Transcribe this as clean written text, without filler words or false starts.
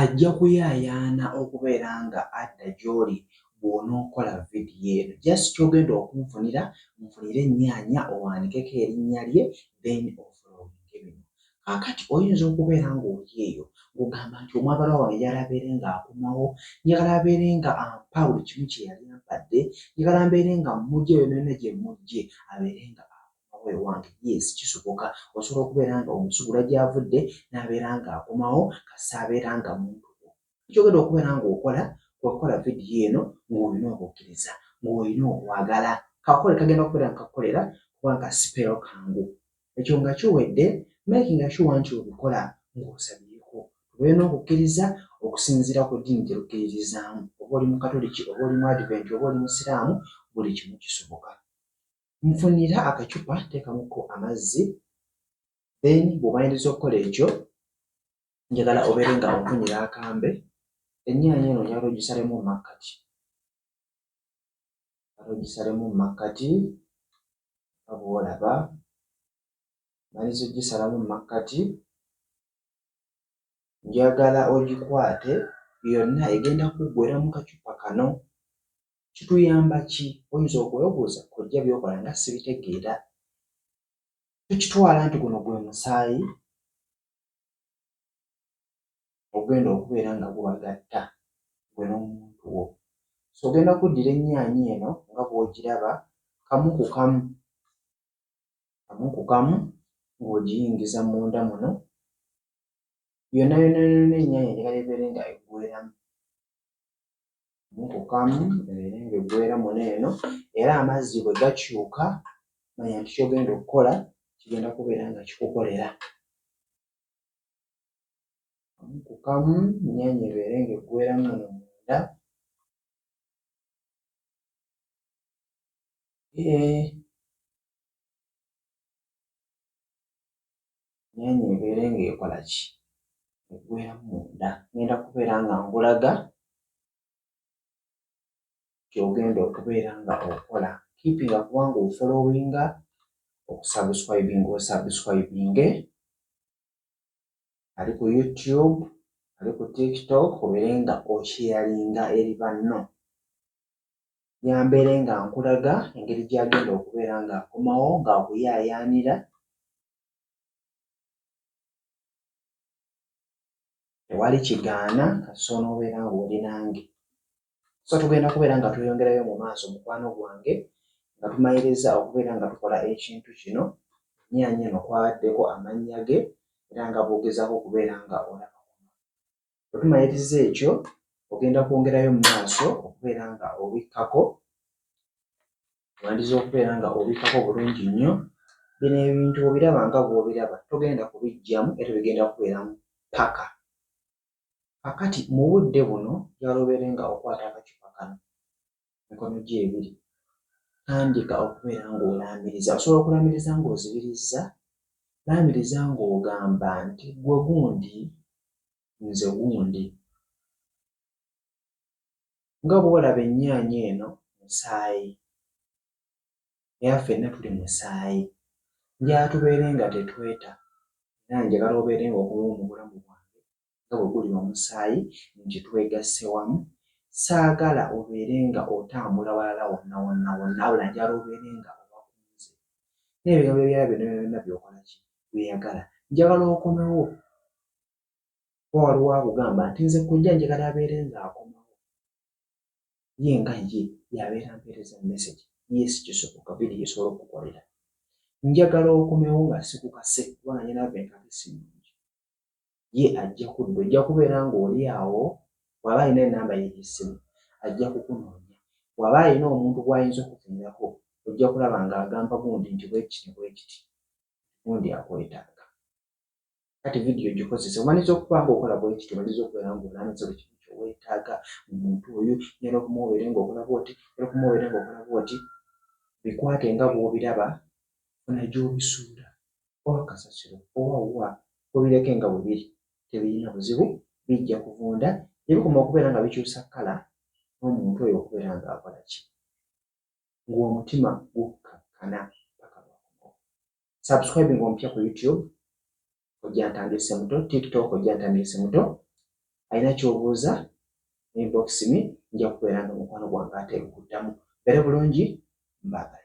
Ajja kuyaayaana okubeera nga adda gy'oli bw'onookola vidiyo eno. Just ky'ogenda okunfunira, nfunira ennyaanya owandiikeko erinnya lye then ofollowinge bino. Kaakati oyinza okubeera ng'oli eyo ng'ogamba nti omwagalwa wange njagala abeere ng'akomawo, njagala abeere nga ampa buli kimu kye yali ampadde, njagala mbeere nga mmuggye yonna yonna gye mmuggye abeere nga akomawo ewange. Yes, kisoboka. Osobola okubeera nga omusubula gy'avudde n'abeera ng'akomawo kasita abeera nga muntu wo. Ky'ogenda okubeera ng'okola kwe kukola vidiyo eno ng'olina okukkiriza, ng'olina okwagala. Kakole kagenda kubeera nga kakukolera kubanga spell kangu. Ekyo nga kiwedde, makinga sure nti obikola ng'osabyeko. Tubeere n'okukkiriza okusinziira ku ddiini gye lukkiririzaamu. Oba oli Mukatoliki, oba oli Muadvent, oba oli Musiraamu, buli kimu kisoboka. Nfunira akacupa teekamuko amazzi then bw'omaliriza okukola ekyo njagala obeere nga onfunyira akambe. Ennyaanya eno njagala ogisalemu mu makkati. Njagala ogisalemu mu makkati nga bw'olaba. Maliriza ogisalamu mu makkati, njagala ogikwate yonna egenda kuggweera mu kacupa kano. Kituyamba ki? Oyinza okwebuuza kojja by'okola nga sibitegeera. Tukitwala nti guno gwe musaayi ogenda okubeera nga gubagatta ggwe n'omuntu wo. So ogenda kuddira ennyaanya eno nga bw'ogiraba kamu ku kamu, kamu ku kamu ng'ogiyingiza munda muno. Yonna yonna yonna ennyaanya njagala ebeere nga eggweeramu. Kamu ku kamu ebeere ng'eggweera muno eno era amazzi bwe gakyuka manya nti ky'ogenda okukola kigenda kubeera nga kikukolera. Kamu ku kamu ennyaanya ebeere ng'eggweeramu muno munda. Eeh ennyaanya ebeere ng'ekola ki? Eggweeramu munda. Ŋŋenda kubeera nga nkulaga ky'ogenda okubeera nga okola. Keepinga kubanga ofollowinga, okusubscribinga osubscribinge, ali ku YouTube, ali ku TikTok obeere nga osharinga eri banno. Yambeere nga nkulaga engeri gy'agenda okubeera ng'akomawo ng'akuyaayaanira. Tewali kigaana kasita onoobeera ng'oli nange. So tugenda kubeera nga tweyongerayo mu maaso mukwano gwange nga tumaliriza okubeera nga tukola ekintu kino. Ennyaanya eno kwabaddeko amannya ge era nga bw'ogezaako okubeera nga olaba kuno. Bwe tumaliriza ekyo ogenda kwongerayo mu maaso okubeera nga obikkako, omaliriza okubeera nga obikkako bulungi nnyo. Bino ebintu obiraba nga bw'obiraba togenda kubiggyamu era bigenda kubeeramu ppaka. Kaakati mu budde buno njagala obeere nga okwata akacupa kano emikono gyo ebiri, tandika okubeera ng'olaamiriza. Osobola okulaamiriza ng'ozibirizza, laamiriza ng'ogamba nti ggwe gundi, nze gundi. Nga bw'olaba ennyaanya eno musaayi era ffenna tuli musaayi. Njagala tubeere nga tetweta era njagala obeere ng'okomawo mu bulamu bwange nga bwe guli omusaayi nti twegasse wamu. Saagala obeere nga otambula walala wonna wonna wonna wabula njagala obeere nga oba ku nze. N'ebigambo ebirala byonna byonna byonna by'okola ki? By'oyagala. Njagala okomewo kuba waliwo akugamba nti nze kojja njagala abeere ng'akomawo. Ye nga ye y'abeera ampeereza message. Yes kisoboka vidiyo esobola okukukolera. Njagala okomewo nga sikukase kubanga nnyina ate si nnungi. Ye ajja kudda ojja kubeera ng'oli awo bw'aba alina ennamba ye ey'essimu ajja kukunoonya. Bw'aba alina omuntu gw'ayinza okukufunirako ojja kulaba ng'agamba gundi nti bwe kiti ne bwe kiti, gundi akwetaaga. Kati vidiyo gikozese omaliriza okuba ng'okola bwe kiti omaliriza okubeera ng'olaamiza buli kimu kye weetaaga mu muntu oyo, njagala okomewo obeere ng'okola bw'oti, njagala okomewo obeere ng'okola bw'oti. Bikwate nga bw'obiraba, funa gy'obisuula oba kasasiro oba wa obireke nga bwe biri tebirina buzibu bijja kuvunda gye bikoma okubeera nga bikyusa kkala n'omuntu oyo okubeera ng'akola ki? Ng'omutima gukkakkana ppaka lw'akomawo. Subscribing omupya ku YouTube, Kojja Ntambi Ssemuto, TikTok Kojja Ntambi Ssemuto. Alina ky'obuuza, inbox me, nja kubeera nga mukwano gwange ate ekuddamu. Mbeere bulungi, mbaagala.